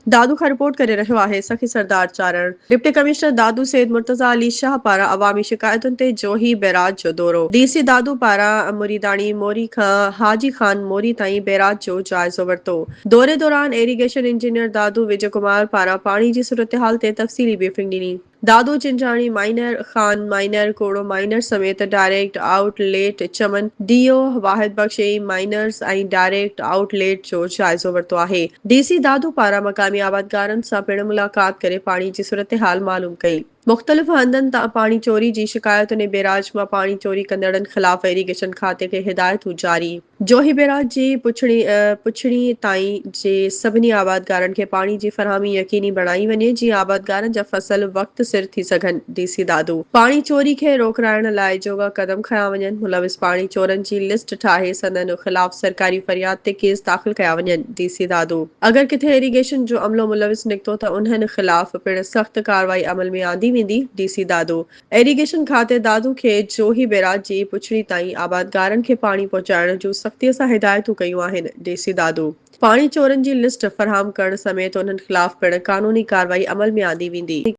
دادو کان رپورٽ ڪري رهيو آهي سخي سردار چارڻ. ڊپٽي ڪمشنر دادو سيد مرتضيٰ علي شاهه پاران عوامي شڪايتن تي جوهي بئراج جو دورو، ڊي سي دادو پاران مريداڻي موري کان حاجي خان موري تائين بئراج جو جائزو ورتو. دوري دوران ايريگيشن انجنيئر دادو وجي ڪمار پاران پاڻي جي صورتحال تي تفصيلي بريفنگ ڏني. دادو چنجاڻي مائنر، خان مائنر، ڪوڙو مائنر سميت direct outlet Chaman, D O Wahid Bakhsh ۽ minors ۽ direct outlet جو جائزو ورتو آهي. ڊي سي دادو پاران مقامي آبادگارن سان پڻ ملاقات ڪري پاڻي جي صورتحال معلوم ڪئي. مختلف هنڌن تان پاڻي چوري جي شڪايتن ۽ بيراج مان پاڻي چوري ڪندڙن خلاف ايريگيشن کاتي کي هدايتون جاري. جوهي بيراج جي پڇڙي پڇڙي تائين جي سڀني آبادگارن کي پاڻي جي فراهمي يقيني بڻائي وڃي جيئن آبادگارن جا فصل وقت سر ٿي سگهن، ڊي سي دادو. پاڻي چوري کي روڪرائڻ لاء جوڳا قدم کنيا وڃن، ملوث پاڻي چورن جي لسٽ ٺاهي سندن خلاف سرڪاري فرياد تي ڪيس داخل ڪيا وڃن، ڊي سي دادو. اگر ڪٿي ايريگيشن جو عملو ملوث نڪتو ته انهن خلاف پڻ سخت ڪارروائي عمل ۾ آندي ويندي، ڊي سي دادو. ايريگيشن کاتي دادو کي جوهي بئراج جي پڇڙي تائين آبادگارن کي پاڻي پهچائڻ جون سختي سان هدايتون ڪيون آهن، ڊي سي دادو پاڻي چورن جي لسٽ فراهم ڪرڻ سميت انهن خلاف پڻ قانوني ڪارروائي عمل ۾ آندي ويندي.